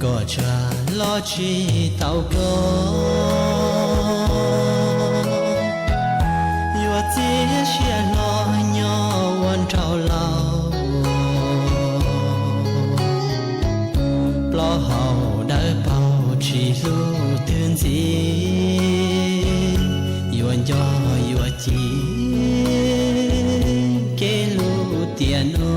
Tuaj tshav los tsis tau koj, yuav txiav siab hlo nyob ua nraug laus. Plaub hau dawb paug tsis hlub twg ntxiv, yuav nco yuav ci kev hlub tiam no.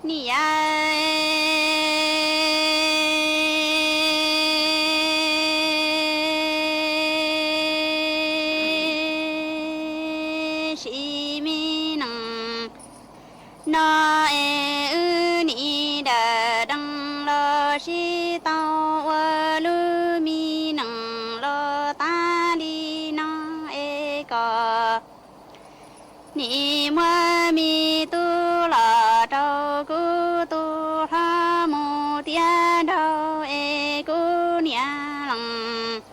Niam yau, sim me nees no es wb nim dam dees los sib tau ua lub me nees los tas li no es kom nim muab me tub los rau kuv tus hlob mus tiav nraug es kuv niam lees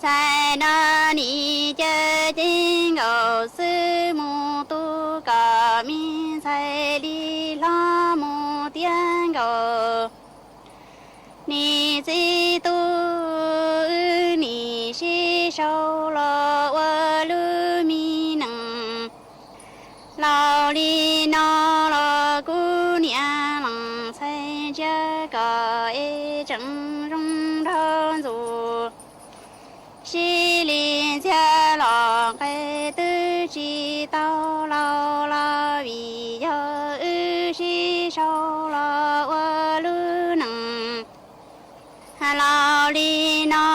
txhais no nim cav ceeb nkaus xwb mus tu kom me ntxhais li hlob mus tiav nkaus. Nim txiv tub wb nim sib sau los ua lub me nees laus li no los kuv niam lees txhais ntsia kom es tseem zoo nraug ntxuv. Sib li ntxhias los nqe twb tsis tau laus los vim yog wb sib sau los ua lub nees laus li no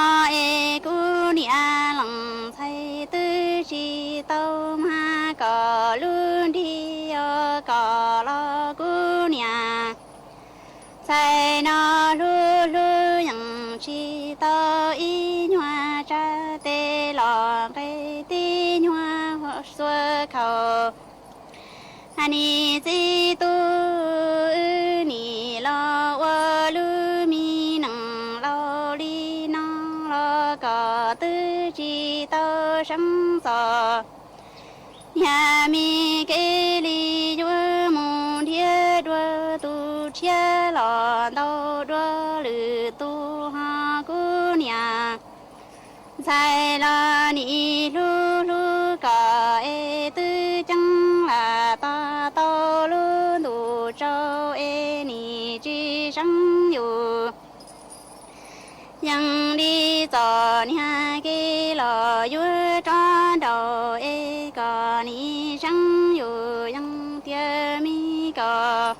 es kuv niam lees txhais twb tsis tau mag kom lub nrig os kom los kuv niam txhais no hlub hlub yeej tsis tau ib nyuag tsa tes los nqe tib nyuag xuav khaus. Nim txiv tub wb nim los ua lub me nees laus li no los kom twb tsis tau seeb txog niag me kev li yuav mus nrhiav dua tus tshiab los ntau dua lwm tus ho kuv niam ntxhais los nim hlub hlub kom es twb ceeb lam tos tau lub ntuj tsaus es nim tsis seeb yus. Yeej li txom niag kev los yuav rov nraus es kom nim seeb yus yeej tiag me kom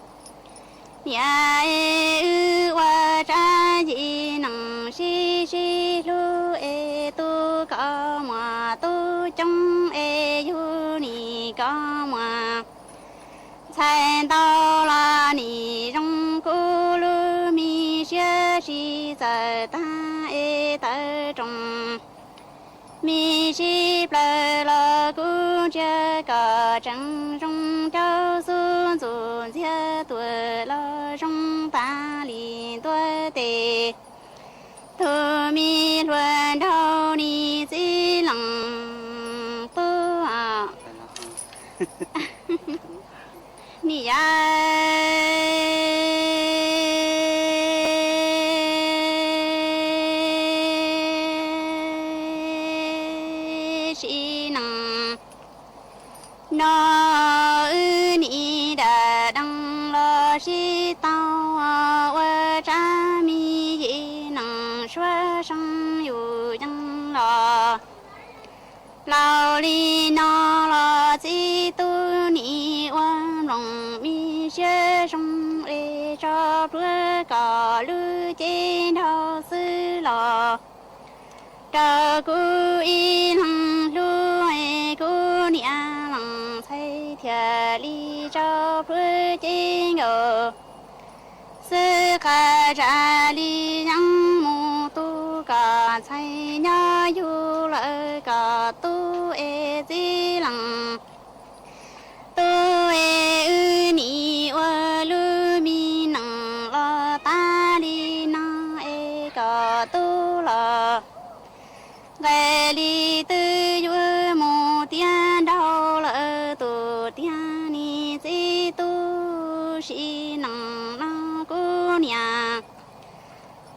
niam es wb ua tsab yim nees sib sib hlub es tu kom muaj tub coob es yug nim kom muaj ntxhais ntau los nim zoo kuv lub me siab sib txawm tag es tawv roos me sib plaws los kuv ntsia kom tseem zoo rau xub ntxuv ntxiag tuam los zoo tas li ntua tes. Tus me hluas nraug nim txiv lees tub nim yau, sim neej no wb nim dam dees los sib tau ua tsab me yim nees suav seej yus yeej los laus li no los txiv tub nim ua nploos me siab zoo es tso plhuav kom lub cev nraug xwb los rau kuv ib leeg hlub es kuv niam lees txhais thiaj li tso plhuav cev nkaus xwb qhov tsam li yeej mus tu kom ntxhais nyob yug lawm kom tub lees. Tub es wb nim ua lub me nees los tas li no es kom tub los nqes li twb yuav mus tiav nraug lawm tus tiag niam txiv tub sim neej no kuv niam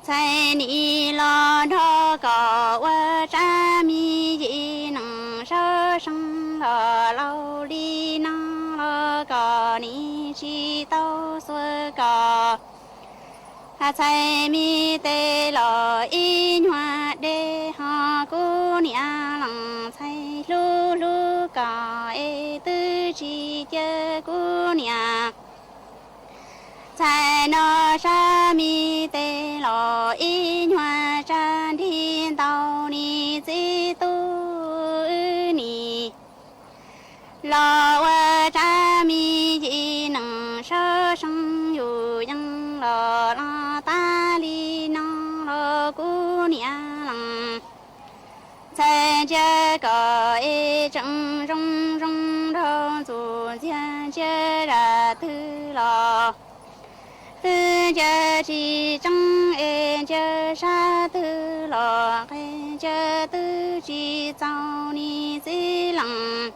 ntxhais nim los nrog kom ua tsab me yim nees sab seej los laus li no los kom nim tsis tau xuas kom ntxhais me tes los ib nyuag dej ho kuv niam lees ntxhais hlub hlub kom es twb tsis cia kuv niam ntxhais no sab me tes los ib nyuag tsab nrig ntau niam txiv tub wb nim los ua tsab me yim nees sab seej yus yeej los los tas li no los kuv niam lees ntxhais ntsia kom es tseem zoo zoo nraug ntxuav ntxiag ntsia zaj twg los twb ntsia tsis tseeb es ntsia sab twg los qe ntsia twb tsis txaus niam txiv lees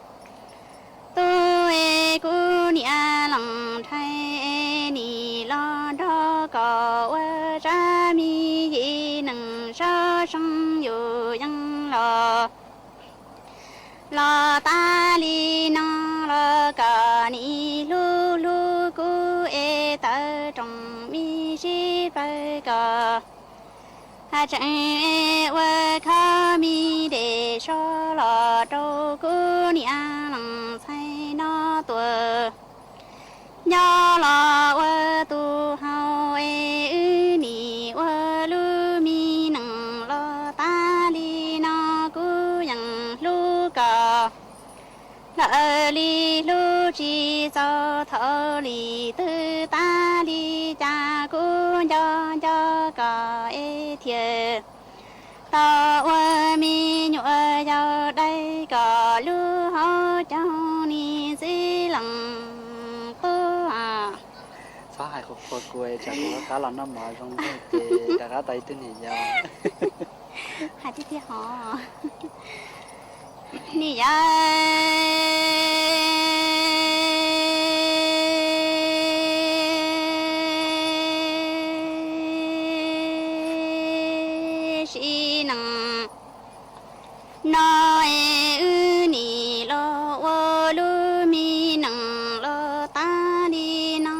tub es kuv niam lees ntxhais es nim los nrog kom ua tsab me yim nees sab seej yus yeej los los tas li no los kom nim hlub hlub kuv es tawv roos me sib plawg kom tseem ua khob me dej soj los rau kuv niam lees ntxhais no tuaj nyob los ua tus hau es wb nim ua lub me nees los tas li no kuv yeej hlub kom lawm li hlub tsis txaus thaum li twg tas li cas kuv nco nco kom es thiaj tau ua me nyuam yaus dai kom lub hauv caug niam txiv lees tub. Txhob hais qhuav qhuav kuv tsam kuv rov qab los noj mov zoo ntuj ces rov qab tau ib tug niam yau. Hais tiag tiag hov. Niam yau sim neej no es wb nim los ua lub me neej los tas li no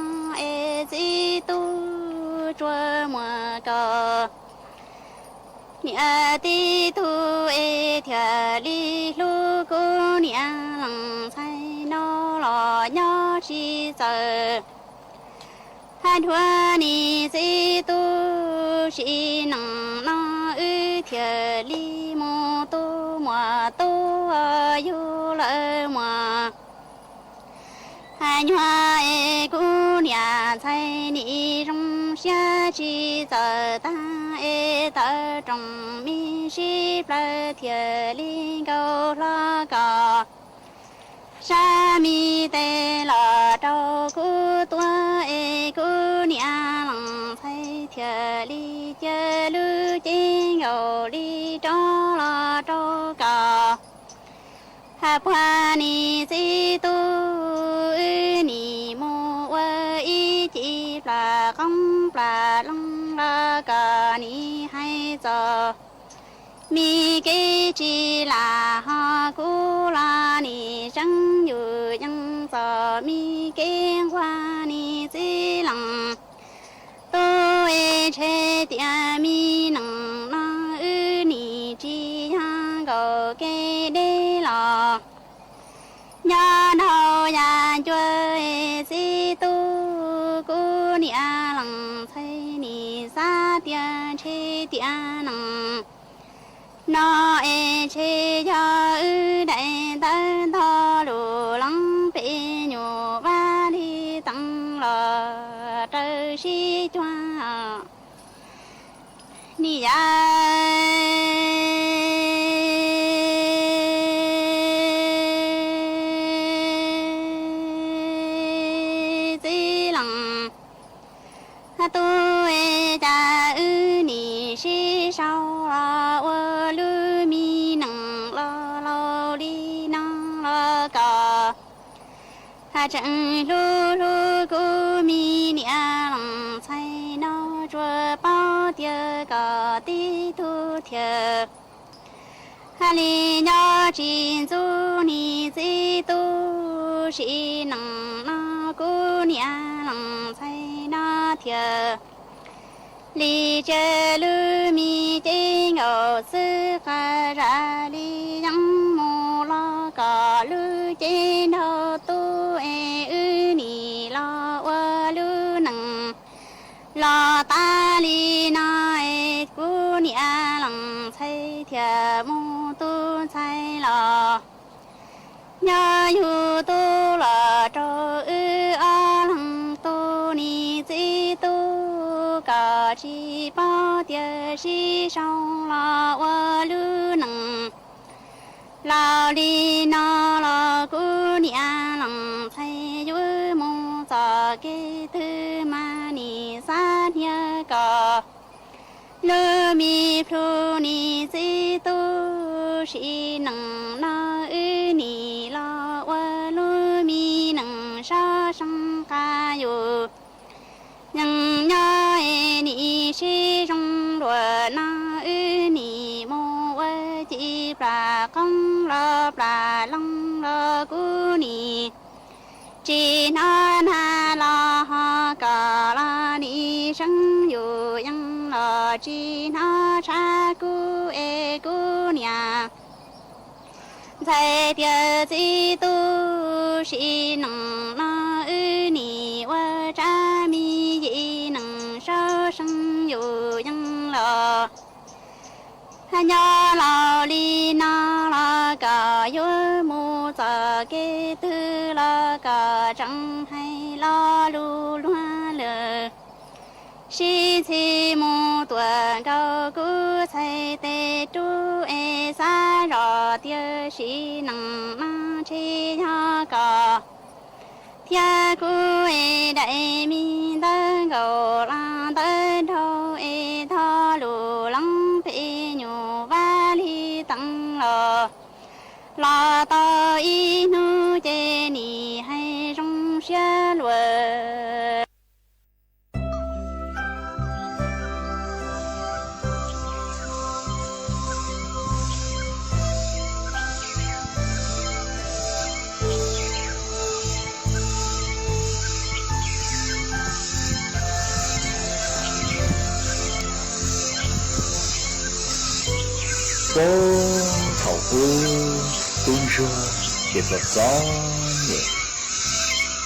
es txiv tub tsuas muaj koj niam tib tug es thiaj li hlub kuv niam lees ntxhais no los nyob tsis txawj hab nrhuav niam txiv tub sim neej no wb thiaj li mus tu muam tub yug lawm muam hab nyuag es kuv niam ntxhais nim zoo siab tsis txawj tag es tawv roos me sib plawg thiaj li nkaus hlo kom sab me tes los rau kuv tuaj es kuv niam lees ntxhais thiaj li cia lub cev nkaus li rov los rau kom hab puag niam txiv tub wb nim mus ua ib ce plas qoob plas loo los kom nim hais txog me kev tsis lam ho kuv los nim tseeb yus yeej txog me kev nquag niam txiv lees tub es ntshe tias me neej no wb nim tsis yog nkaus kev deb los nyob nraum yaj ncua es txiv tub kuv niam lees ntxhais nim xav tias ntshe tias neej no es ntshe yog wb daim ntawv ntog lus leej pem nyuam vaj li teev los raws sib cuag niam yau Tseem hlub hlub kuv me niam leej ntxhais no, tsuas paub tias kom tib tug thiab. Hais li nyob tsis ntxub niam txiv tub, sim neej no kuv niam leej ntxhais no thiab. Li tsiaj lub me cev nkaus xwb, qab zaj li yeej mus los kom lub cev nrog tub es wb nim los ua lub neej. Los tas li no es kuv niam leej ntxhais thiaj mus tu ntxhais los. Nyob yug tub los rau wb ob leeg tub, niam txiv tub koj tsis paub tias sib sau los ua lub neej. Laus li no los kuv niam leej ntxhais yuav mus txoj kev twg mas nim xav hnia kom lub me plhu niam txiv tub. Sim neej no wb nim los ua lub me neej sab seej qab yus. Yeej nyob es nim sib zoo dua no, wb nim mus ua ci plas qoob los plas loo los kuv nim tsis hnov nag los ho kom los nim seeb, yus yeej los tsis hnov tshav kub es kuv niam ntxhais tias txiv tub. Sim neej no wb nim ua tsab me yim neej sab seej, yus yeej los nyob laus li no los kom yuav mus txoj kev twg los kom tseem hais lo lus luag lwm. Sib ntxhi mus tuaj nkaus kuv txhais tes rub es xav zoj tias sim neej no ntshe yog koj thiab kuv es daim me ntawv nkaus los ntawv nraug es tho lus leej pem nyuj vaj li teev los. Los tau ib hnub ces nim hais zoo siab luaj. Puag thaum ub, tub ntsuag ces txom txom nyem.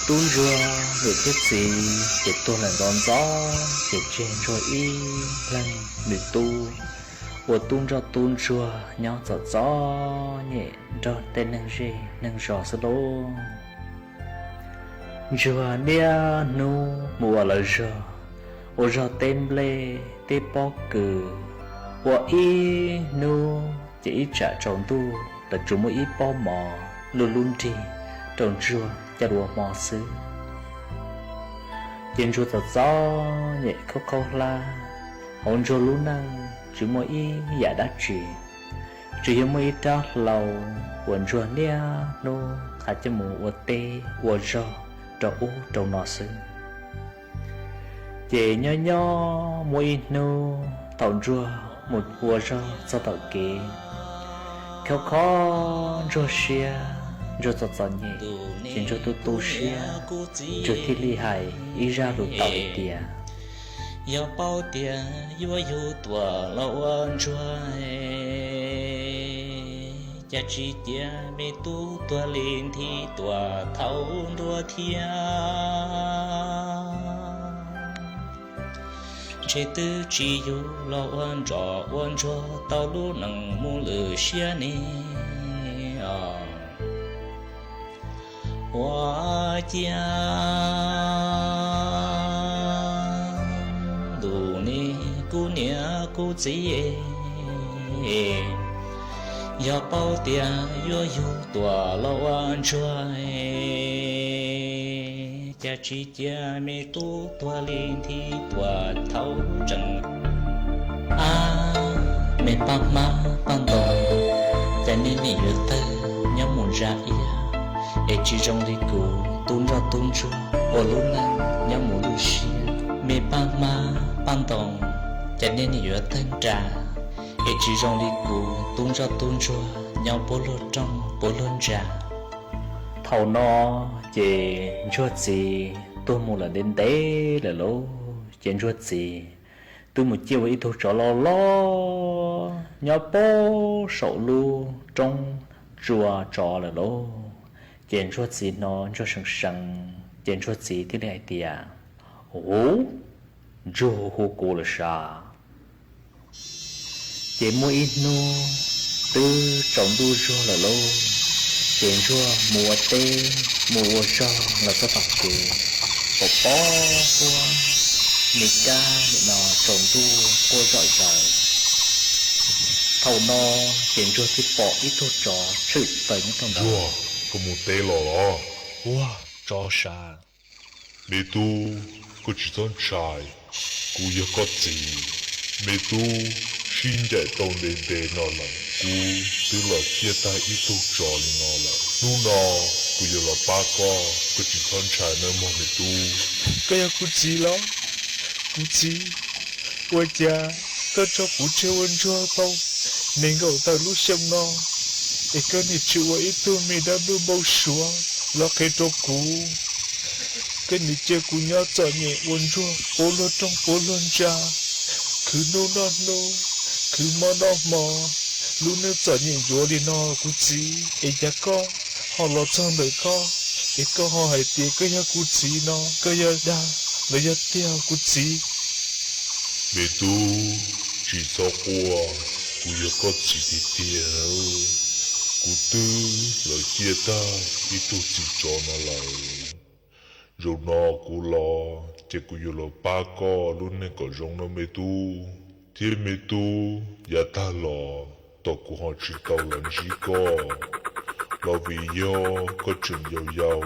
Tub ntsuag niam thiab txiv ces tuag lawm ntxov ntxov, ces tseg ntsuag ib leeg nws tub ua tub nroj tub ntsuag nyob txom txom nyem nrog tej neeg zej neeg zos xwb lauj. Ntsuag niaj hnub mus ua lawv zog, ua zog teb nplej teb pob kws, ua ib hnub ces ib tsam tsaus ntuj lawv tsuas muab ib pob mov luaj lub nrig rau ntsuag coj los ua hmo xwb. Ces ntsuag txom txom nyem khaub khaub hlab, hauv ntsuag lub neej tsis muaj ib yam dab tsi, tsuas yog muaj ib rab hlau uas ntsuag niaj hnub nqa coj mus ua teb ua zog rau ub rau no xwb. Ces nyob nyob muaj ib hnub thaum ntsuag mus ua zog txog tom kev, khaub khaub ntsuag siab, ntsuag txom txom nyem, ces ntsuag tu tu siab, ntsuag thiaj li hais ib zaj lus tau hais tias, yog paub tias yuav yug tuaj los ua ntsuag, cas tsis cia me tub tuag li nthi tuaj thaum nruab thiab. Ntshe twb tsis yug los ua nroj ua ntsuag tau lub neej mus lwm siab ne. Ua ciav ntuj ne kuv niam kuv txiv, yog paub tias yuav yug tuaj los ua ntsuag, cas tsis cia me tub tuag li nthi tuaj thaum tseem. Ab, me paj hmab paj ntoo, cas nej nim yuav tawg nyob mus zaj iab? Es tsis zoo li kuv tub nroj tub ntsuag ua lub neej nyob mus lwj siab, me paj hmab paj ntoos, cas nej nim yuav tawg nra. Es tsis zoo li kuv tub nroj tub ntsuag nyob puab luag rooj puab luag ntsa. Thaum no ces ntsuag txiv tuag mus lawm ntev ntev lawm lauj. Ces ntsuag txiv twb mus ciaj ua ib tug tsov loj loj nyob puag saum lub roob tsua tsov lawm lauj. Ces ntsuag txiv hnov ntsuag seev seev, ces ntsuag txiv thiaj li hais tias, Huv, ntsuag hu hu kuv lawm sav. Ces muaj ib hnub twb tsaus ntuj zuag lawm lauj, ces ntsuag mus ua teb mus ua zog los txog tom kev, pom pob huab me kab nim no tsaus ntuj quaj zom zaws. Thaum no ces ntsuag thiaj pom ib tug tsov tshwm plaws nyob rau ntawd. Ntsuag, koj mus teb los los? Ua, tsov sav. Me tub, koj tsis txhob ntshai, kuv yog koj txiv. Me tub, sib ncaim tau ntev ntev no lawm, kuv twb los ciaj tag ib tug tsov li no lawm. Hnub no kuv yuav los pab koj, koj tsis txhob ntshai nawb mog me tub. Koj yog kuv txiv los? Kuv txiv, ua cas koj tso kuv tseg ua ntsuag tau nees nkaum tawm lub xyoo no, es koj nim tsis ua ib tug me dab ntub npau suav los qhia rau kuv? Koj nim cia kuv nyob txom nyem ua ntsuag puab luag rooj puab luag ntsa, khwv hnub noj hnub, khwv hmo noj hmo, lub neej txom nyem yuav li no kuv txiv. Es cas koj ho los txog ntawm koj, es koj ho hais tias koj yog kuv txiv no, koj yog dag los yog tiag kuv txiv? Me tub, tsis txhob quaj, kuv yog koj txiv tiag tiag. Kuv twb los ciaj tag ib tug txiv tsov no lawm. Zaum no kuv los ces kuv yuav los pab koj lub neej kom zoo no me tub. Thiab me tub, yav tag los tom kuv ho tsis tau los ntsib koj, los vim yog koj tseem yau yau.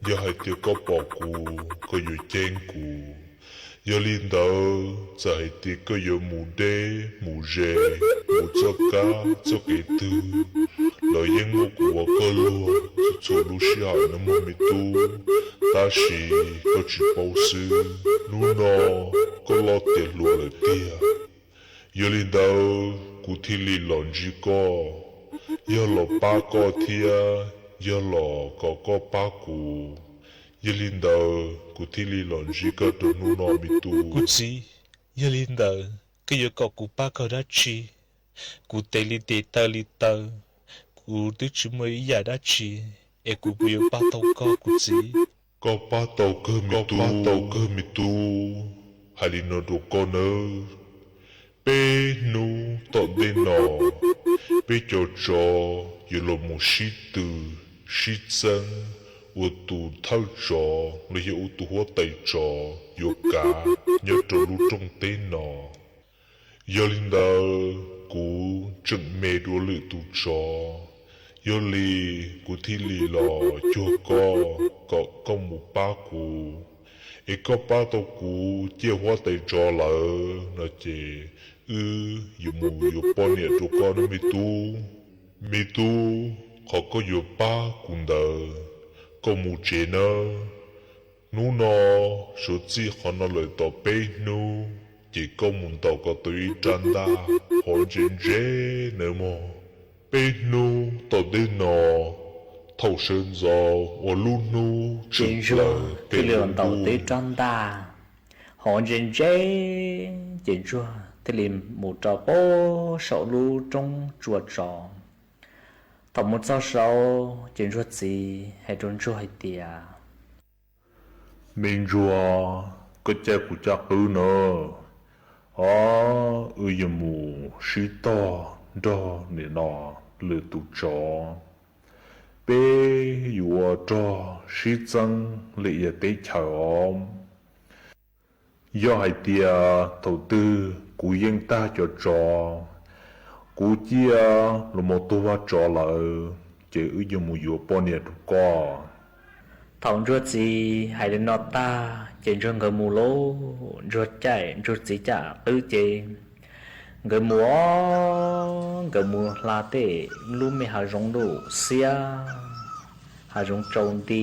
Yog hais tias koj pom kuv, koj yuav ceeb kuv. Yog li ntawd txawm hais tias koj yuav mus deb mus ze, mus txoj kab txoj kev twg, los yeej muaj kuv ua koj luag txhua txhua lub sij hawm nawb mog me tub. Tab sis koj tsis paub xwb, hnub no koj loj tiav hluas lawm tiag. Yog li ntawd kuv thiaj li los ntsib koj, yog los pab koj thiab yog los kom koj pab kuv. Yog li ntawd kuv thiaj li los ntsib koj rau hnub no me tub. Kuv txiv, yog li ntawd koj yuav kom kuv pab koj dab tsi? Kuv tes li tes taw li taw, kuv twb tsis muaj ib yam dab tsi es kuv puas yuav pab tau koj kuv txiv? Koj pab tau kawg me tub, pab tau kawg me tub. Hais li no rau koj nawb, peb hnub tom ntej no peb cov tsov yuav los mus sib tw sib txeeb ua tus thawj tsov los yog ua tus huab tais tsov yuav kav nyob rau lub rooj teb no. Yog li ntawd kuv tseem me dua lwm tus tsov, yog li kuv thiaj li los cuag koj kom koj mus pab kuv. Es koj pab tau kuv ciaj huab tais tsov lawm no ces wb yuav mus yuav poj niam rau koj nawb me tub. Me tub, qhov koj yuav pab kuv ntawd, koj mus tsev nawb. Hnub no suav txij qhov no lawm tau peb hnub ces koj mus ntaus kom tau ib rab ntaj hov ntse ntse nawb mog. Peb hnub tom ntej no, thaum sawv ntxov uas lub hnub tseem plaws, ntsuag thiaj li ntaus tau ib rab ntaj hov ntse ntse, ces ntsuag thiaj li mus rau puag saum lub roob tsua tsov. Thaum mus txog saud ces ntsuag txiv hais rau ntsuag hais tias, Me ntsuag, koj caij kuv caj qwb nawb. Os, wb yuav mus sib tog nrog nim no lwm tus tsov, peb yuav ua rog sib txeeb lwm yam teb chaws os. Yog hais tias thaum twg kuv yeej tag cov tsov, kuv ciaj los mus tuag vaj tsov lawm, ces wb yuav mus yuav poj niam rau koj. Thaum ntsuag txiv hais li no tag ces ntsuag nkawd mus lauj. Ntsuag caij ntsuag txiv caj qwb ces nkawd mus os, nkawd mus hla tej lub me hav zoov lub xiab, hav zoov tsaus nti,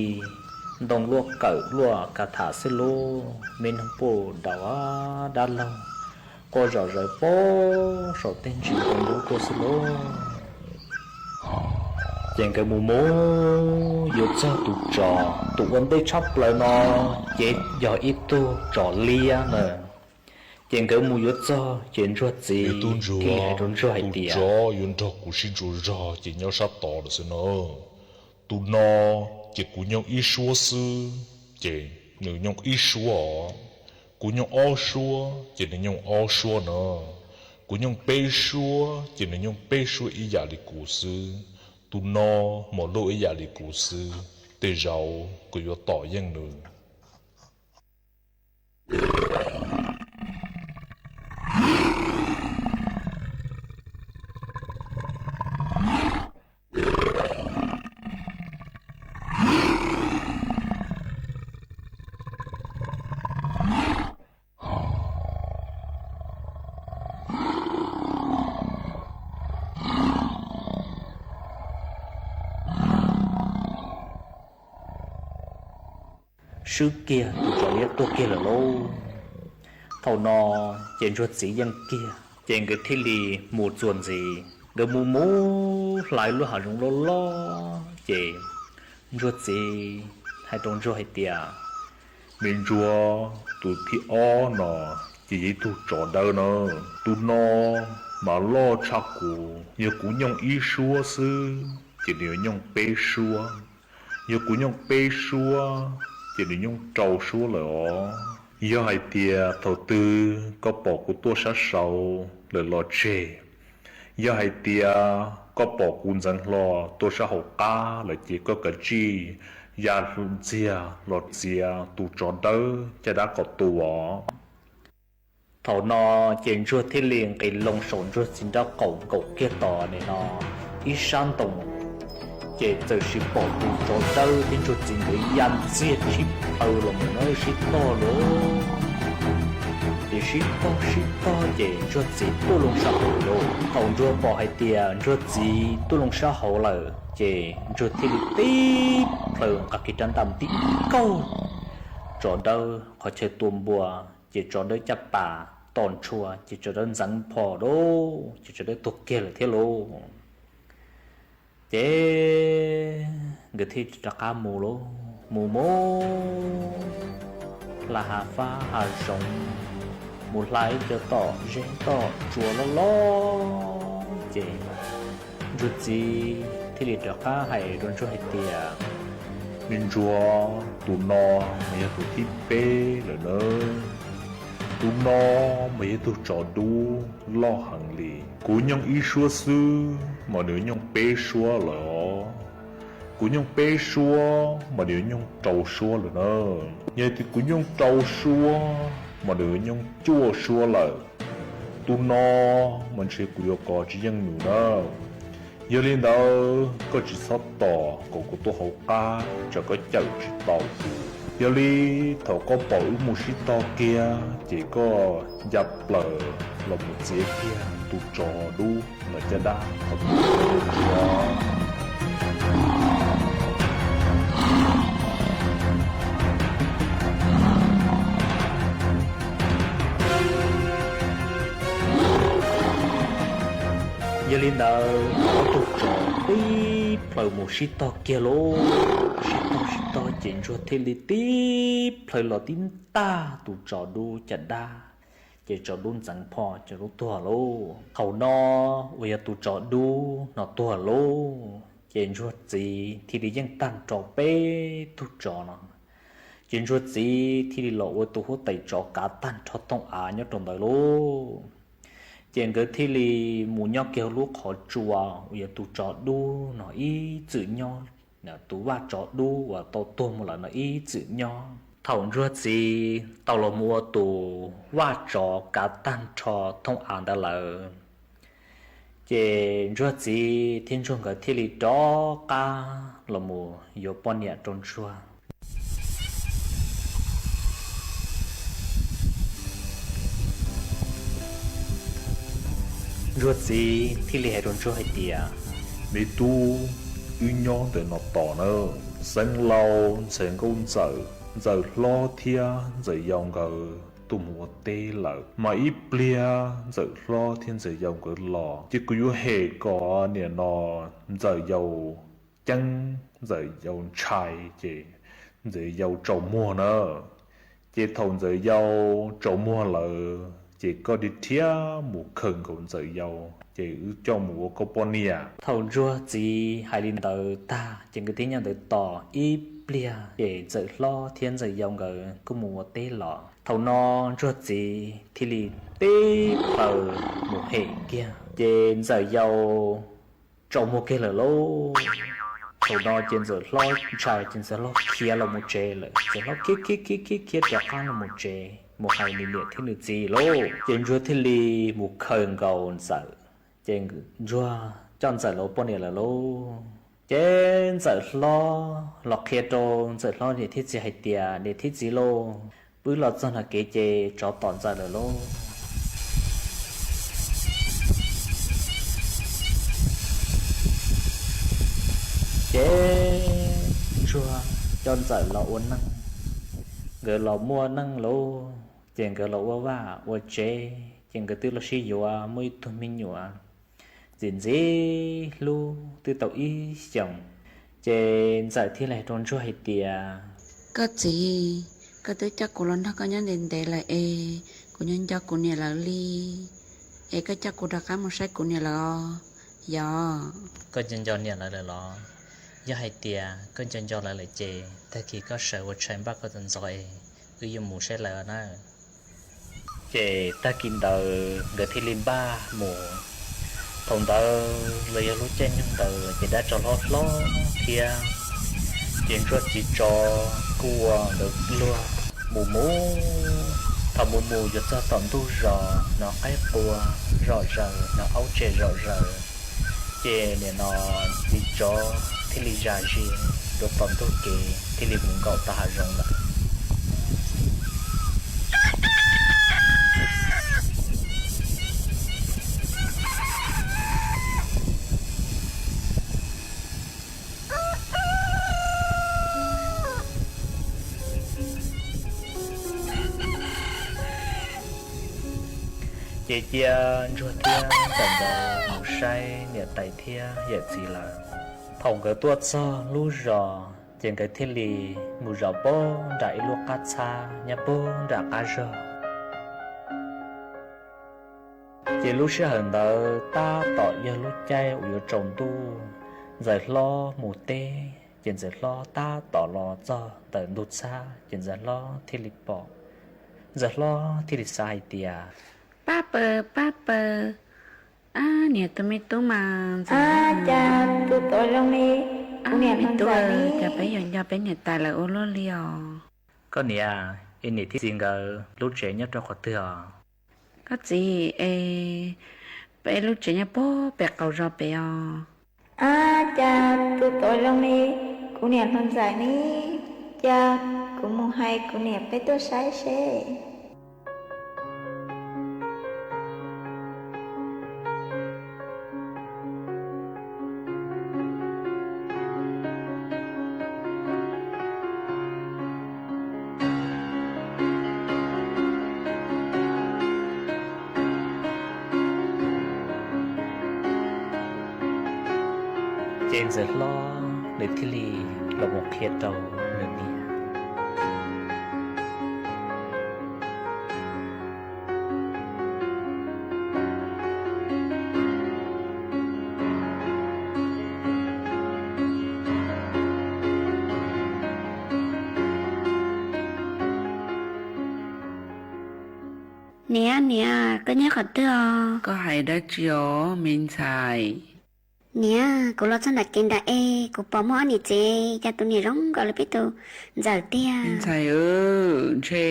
ntoo luaj kawm luaj ka tham xwb lauj, me noog puj daus dab laug quaj zom zaws puag saum tej ntsis ntoo dub tuaj xwb lauj. Ces nkawd mus mus yuav txog tus tsov, tus ua ntej tshaj plaws no ces yog ib tug tsov liab na. Ces nkawd mus yuav txog ces Ntsuag txiv thiaj li hais rau Ntsuag hais tias, tsov yuav nrog kuv sib ntsuas zog ces nyob sab tod lawm xwb na. Tus no ces kuv nyooj ib suab xwb, ces nws nyooj ib suab os. Kuv nyooj ob suab ces nws nyooj ob suab na. Kuv nyooj peb suab ces nws nyooj peb suab ib yam li kuv xwb. Tus no mas luj ib yam li kuv xwb, tej zaum kuv yuav tom yeej nws. Swb kiag tus tsov liab tuag kiag lawm lauj. Thaum no ces Ntsuag txiv yeej kiag, ces nkawd thiaj li mus txuas ntxiv. Nkawd mus mus hlais lub hav zoov loj loj, ces Ntsuag txiv hais rau Ntsuag hais tias, me Ntsuag, tus thib ob no ces yog ib tug tsov dawb na. Tus no mas loj tshaj kuv, yog kuv nyooj ib suab xwb ces nws yuav nyooj peb suab. Yog kuv nyooj peb suab ces nws nyooj rau suab lawm os. Yog hais tias thaum twg koj pom kuv tuaj sab saud lawm los tseg, yog hais tias koj pom kuv ntxeev hlo tuaj sab hauv qab lawm ces koj kav tsij ya ntxiag los txiav tus tsov dawb caj dab kom tu os. Thaum no ces Ntsuag thiaj li nqis loo saum Ntsuag txiv nraub qaum nkaum kiag tom nim no ib sab ntoo, ces txawm sis pom tus tsov dawb thiab Ntsuag txiv nkawd ya ntxiag sib plhaw los mus no sib tog lauj. Ces sib tog sib tog ces Ntsuag txiv tuaj loo sab hauv lawm. Thaum Ntsuag pom hais tias Ntsuag txiv tuaj loo sab hauv lawm ces Ntsuag thiaj li tib plhaw nqa kiag rab ntaj tib kaug tsov dawb qhov chaw tua npua, ces tsov dawb caj pas tom ntshua ces tsov dawb ntxeev phom lauj, ces tsov dawb tuag kiag lawm thiab lauj. Ces nkawd thiaj rov qab mus lauj, mus mus hla hav fab hav zoov, mus hla ib co tom zeb tom tsua loj loj, ces Ntsuag txiv thiaj li rov qab hais rau Ntsuag hais tias, me Ntsuag, tus no mas yog tus thib peb lawm nawb. Tus no mas yog tug tsov dub loj heev li. Kuv nyooj ib suab xwb mas nws nyooj peb suab lawm os. Kuv nyooj peb suab mas nws nyooj rau suab lawm na. Yog tias kuv nyooj rau suab mas nws nyooj cuaj suab lawm. Tus no mas ntshe kuv yuav kov tsis yeej nws na. Yog li ntawd koj tsis txhob tos kom kuv tuaj hauv qab tsam koj cawm tsis tau kuv. Yog li thaum koj pom wb mus sib tog kiag ces koj ya plaws los mus txiav kiag tus tsov dub los caj dab qhov tus tsov. Yog li ntawd ob tug tsov tib plhaw mus sib tog kiag lauj, sib tog sib tog ces Ntsuag thiaj li tib plhaw los tib ntaj tus tsov dub caj dab, ces tsov dub ntxeev phom ces lub tuag lauj. Thaum no uas yog tus tsov dub no tuag lauj, ces Ntsuag txiv thiaj li yeej tag nrho peb tug tsov no. Ces Ntsuag txiv thiaj li los ua tus huab tais tsov kav tag nrho thooj av nyob rau ntawd lauj. Ces nkawd thiaj li mus nyob kiag hauv lub qhov tsua uas yog tus tsov dub no ib txwm nyob, tus vaj tsov dub uas tau tuag mus lawm no ib txwm nyob. Thaum Ntsuag txiv tau los mus ua tus vaj tsov kav tag nrho thooj av ntawd lawm, ces Ntsuag txiv thiab Ntsuag nkawd thiaj li rov qab los mus yuav poj niam rau Ntsuag. Ntsuag txiv thiaj li hais rau Ntsuag hais tias, me tub, wb nyob ntawm no tos nawb. Xeev Laus ntxhais nkauj Ntxawm, Ntxawm hlob thiab Ntxawm yau nkawd tuaj mus ua teb lawm. Mas ib pliag Ntxawm hlob thiab Ntxawm yau nkawd los, ces kuv yuav hem kom nim no Ntxawm yau ceeb, Ntxawm yau ntshai, ces Ntxawm yau tsaus muag na. Ces thaum Ntxawm yau tsaus muag lawm, ces koj dhia thiab mus khaws nkaus Ntxawm yau, ces wb coj mus ua koj poj niam. Thaum Ntsuag txiv hais li ntawd tag, ces nkawd thiaj nyob ntawd tos ib pliag, ces Ntxawm hlob thiab Ntxawm yau nkawd kuj mus ua teb los. Thaum no Ntsuag txiv thiaj li teb plaws mus hem kiag, ces Ntxawm yau tsaus muag kiag lawm lauj. Thaum no ces Ntxawm hlob ntshai, ces Ntxawm hlob khiav los mus tsev lawm. Ntxawm hlob khiav khiav khiav khiav khiav rov qab los mus tsev mus hais nws niam thiab nws txiv lauj. Ces Ntsuag thiaj li mus khaws nkaus Ntxawm, ces Ntsuag coj Ntxawm los ua poj niam lawm lauj. Ces Ntxawm hlob los qhia rau Ntxawm hlob niam thiab txiv hais tias, niam thiab txiv lauj, pw los txog nram kev ces tsov tom Ntxawm lawm lauj. Ces Ntsuag coj Ntxawm los ua neej, nkawd los muaj neej lauj, ces nkawd los ua vaj ua tsev, ces nkawd twb los sib yuav muaj ib tug me nyuam ntxim ntxim hlub twb tau ib xyoos. Ces Ntxawm thiaj li hais rau Ntsuag hais tias, koj txiv, koj twb coj kuv los nrog koj nyob ntev ntev lawm es kuv nco nco kuv niam lawv li, es koj coj kuv rov qab mus saib kuv niam lawv os. Yog koj nco nco niam lawv lawm los? Yog hais tias koj nco nco lawv lawm ces tag kis koj sawv ua tshais npaj koj tus ntxov es wb yuav mus saib lawv na. Ces tag kis ntawd nkawd thiaj li npaj mus. Thaum ntawd los yog lub caij nyoog ntawd ces dab tsov hlob hlob thiab, ces Ntsuag txiv tsov kuj ua nkawd luag mus mus. Thaum mus mus yuav txog tom ntug zos, hnov qaib qua zom zaws, hnov aub tsem zom zaws, ces nim no txiv tsov thiaj li zam zis rau tom ntug kev thiaj li mus nkaum tom hav zoov lawm. Ces cia Ntsuag thiab Ntxawm nkawd mus saib niam tais thiab yawm txiv lawm. Thaum nkawd tuaj txog lub zos ces nkawd thiaj li mus zaum pog nram ib lub qab txhab nyob pog nram qab zog. Ces lub sij hawm ntawd tab tom yog lub caij uas yuav tsaus ntuj, Ntxawm hlob mus teb, ces Ntxawm hlob tab tom los txog ntawm ntug txhab, ces Ntxawm hlob thiaj li pom. Ntxawm hlob thiaj li xav hais tias, pab paws, pab paws, ab niam tus me tub mas, cas tus tod zoo li kuv niam me tub, cas peb yuav nco peb niam tais lawv ua luaj li os. Koj niam, es niam thiab txiv nkawd lub tsev nyob rau qhov twg os? Koj txiv, es peb lub tsev nyob puag pem qaum zos pem os. Ab, cas tus tod zoo li kuv niam hluas Ntxawm ne, cia kuv mus hais kuv niam peb tuaj saib seb. Ces Ntxawm hlob nws thiaj li los mus qhia rau nws niam. Niam, niam, koj nyob qhov twg os? Koj hais dab tsi os me ntxhais? Niam, kuv los txog nram kev nram es kuv pom muaj ob niam tsev, cas tus niam zoo nkaus li peb tus Ntxawm tiag. Me ntxhais, ntshe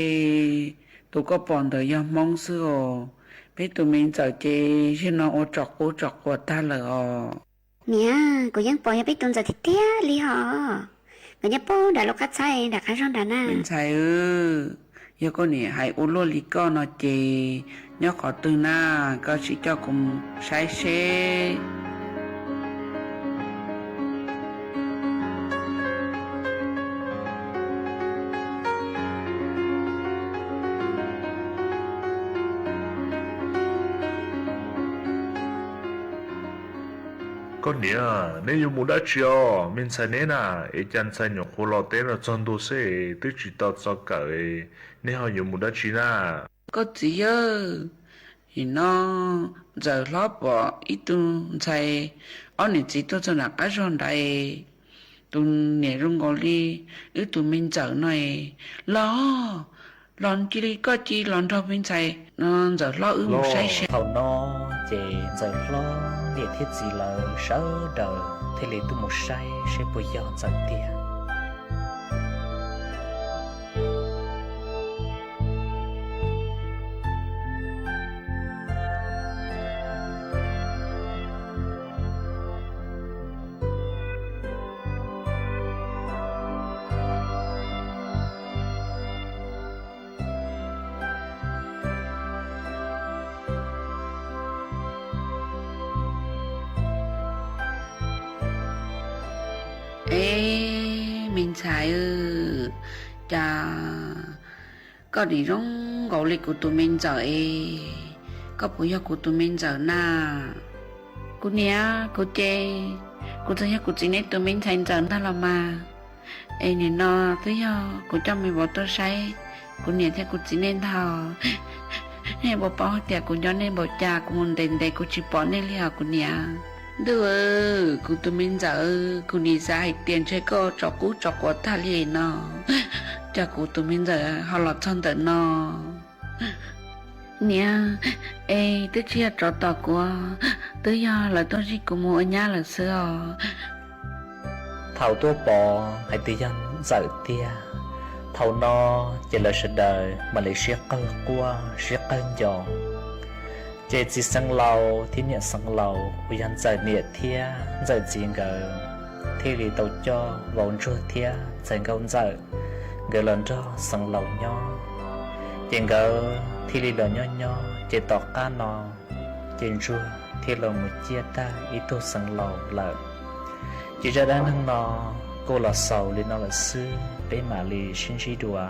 tus koj pom ntawd yog Hmoob xwb os. Peb tus me Ntxawm ces zaum no ua tsom qub tsom quas tag lawm os. Niam, kuv yeej pom yog peb tus Ntxawm tiag tiag li hos. Nkawd nyob puag nram lub qab txhab nram qab zog nrad na. Me ntxhais, yog koj niam hais ua luaj li koj no ces nyob qhov twg na, koj sim coj kuv saib seb. Koj niam, neb yuav mus dab tsi os? Me ntxhais neb na, es cas ntxhais nyuam qhuav los teb no txog ntua xwb twb tsis tau txog kawm, neb ho yuav mus dab tsi na? Koj txiv yawg, nim no Ntxawm hlob pom ib tug ntxhais, ob niam txiv tuaj txog nram qab zog nrad, tus niam zoo nkaus li wb tus me Ntxawm no. Los, los cia li koj cia li los nrog me ntxhais Ntxawm hlob wb mus saib seb. Thaum no ces Ntxawm hlob niam thiab txiv lawv sawv daws thiaj li tuaj mus saib seb puas yog Ntxawm tiag. Es me ntxhais, cas koj nim zoo nkaus li kuv tus me Ntxawm es, koj puas yog kuv tus me Ntxawm na? Kuv niam, kuv ces kuv txawm yog kuv txiv nej tus me ntxhais Ntxawm ntag los mas. Es nim no twb yog kuv coj me vauv tuaj saib kuv niam thiab kuv txiv nej ntag. Nej puas paub hais tias kuv nco nej npaum cas, kuv mus ntev ntev kuv tsis pom nej li os kuv niam. Ntuj, kuv tus me Ntxawm, kuv nim xav hais tias ntshe koj tso qub tso quav tag li no, cas kuv tus me Ntxawm ho los txog ntawm no. Niam, es twb tsis yog tsov tom kuv, twb yog lawv tuaj zij kuv mus ua nyab lawm xwb os. Thaum tuaj pom hais tias yog Ntxawm tiag, thaum no ces lawv sawv daws mam li sib qawg quaj sib qawg nco. Ces txiv xeev laus thiab niam xeev laus uas yog Ntxawm niam thiab Ntxawm txiv nkawd thiaj li tau coj vauv ntsuag thiab ntxhais nkauj Ntxawm nkawd los nrog xeev laus nyob. Ces nkawd thiaj li los nyob nyob ces tom qab no ces ntsuag thiaj los mus ciaj tag ib tug xeev laus lawm. Ces zaj dab neeg no kuj los xaus li no lawm xwb, peb mam li sib ntsib dua.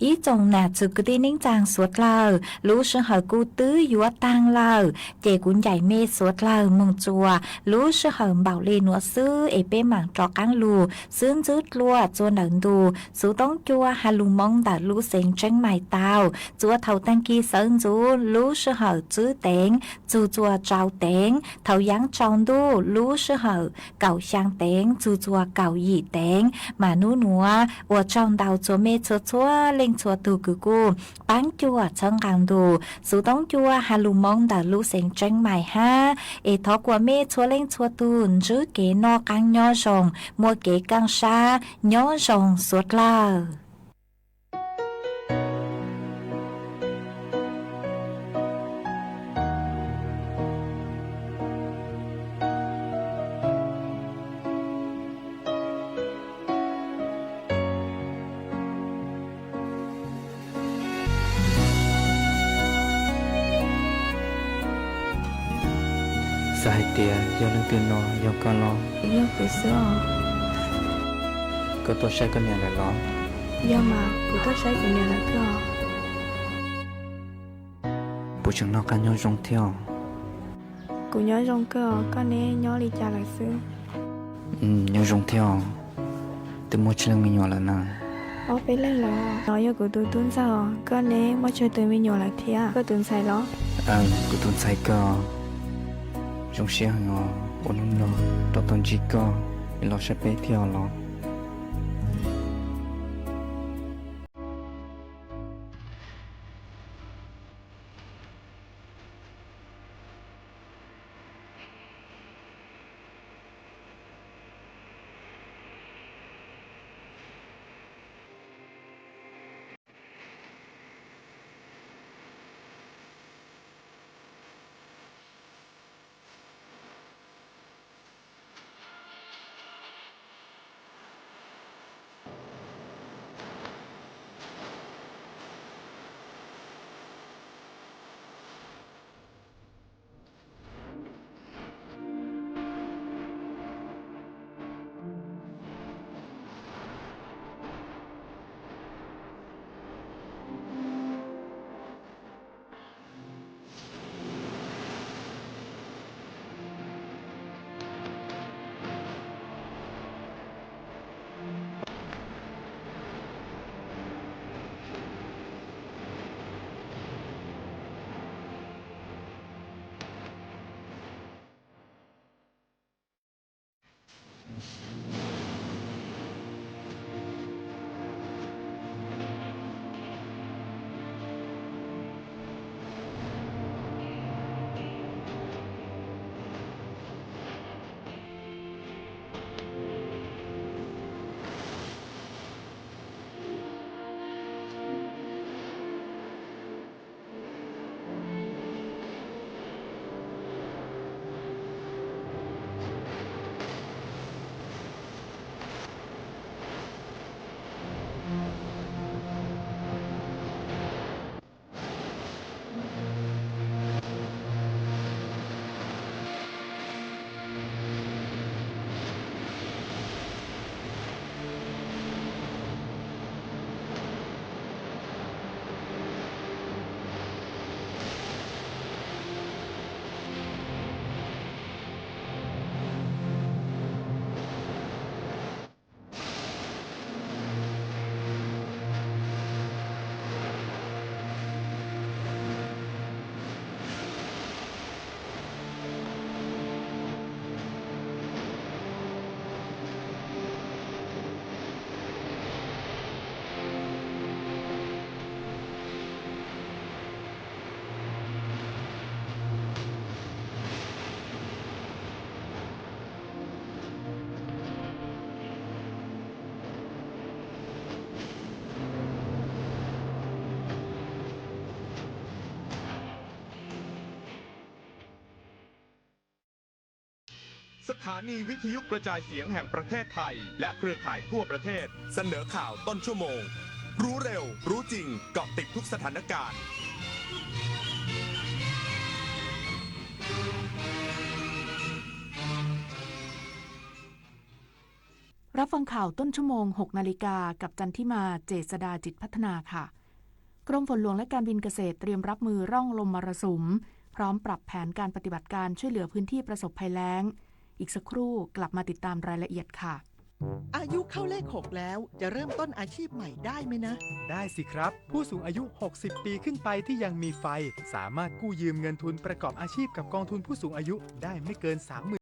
Ib tsoom nam txiv kwv tij neej tsaa suav dlawg, lub sij hawm kuj twb yuav taag lawm, ces kuv ncaim mej suav dlawg moog txuas lub sij hawm npaum le nuav xwb es peb maam rov qaab lug xwb ntsib dlua txuas ntawm ntu xuv toob cua has lug moo ntawm lub xeev Tseeb Mais tau. Txuas thaum taag kis sawv ntxuv lub sij hawm tsib teev txug txuas rau teev, thaum yaav tsaus ntuj lub sij hawm kaum xyaa teev txug txuas kaum yim teev. Mas nub nuav ua tsaug ntau txhua mej txhua txhua leej txhua tug kws kuj paab cuam txhawb nqaa ntu xuv toob cua has lug moo ntawm lub xeev Tseeb Mais hab. Es thov kuas mej txhua leej txhua tug ntsib kev noj qaab nyob zoo, muaj kev kaaj sab nyob zoo suav dlawg. Xav hais tias yog leej twg no, yog koj los? Yog kuv xwb os. Koj tuaj saib koj niam lawm los? Yog mas, kuv tuaj saib kuv niam lawm thiab os. Puas tseem noj qab nyob zoo thiab os? Kuv nyob zoo kawg os, koj neb nyob li cas lawm xwb? Nyob zoo thiab os. Twb muaj tsib leej me nyuam lawm na? Ob peb leej lawm. No yog kuv tus tub ntxawg os, koj neb muaj tsawg tus me nyuam lawm thiab? Koj tus ntxhais los? Kuv tus ntxhais kawg. Zoo siab heev os, ua hnub no rov tau ntsib koj, los saib peb thiab os los? สถานีวิทยุกระจายเสียงแห่งประเทศไทย และเครือข่ายทั่วประเทศ เสนอข่าวต้นชั่วโมง รู้เร็ว รู้จริง เกาะติดทุกสถานการณ์ รับฟังข่าวต้นชั่วโมง หกนาฬิกา กับจันทิมา เจษฎาจิตพัฒนาค่ะ กรมฝนหลวงและการบินเกษตรเตรียมรับมือร่องลมมรสุม พร้อมปรับแผนการปฏิบัติการช่วยเหลือพื้นที่ประสบภัยแล้ง อีกสักครู่กลับมาติดตามรายละเอียดค่ะ อายุเข้าเลขหกแล้ว จะเริ่มต้นอาชีพใหม่ได้ไหมนะ ได้สิครับ ผู้สูงอายุ หกสิบ ปีขึ้นไปที่ยังมีไฟ สามารถกู้ยืมเงินทุนประกอบอาชีพกับกองทุนผู้สูงอายุได้ไม่เกิน สามหมื่น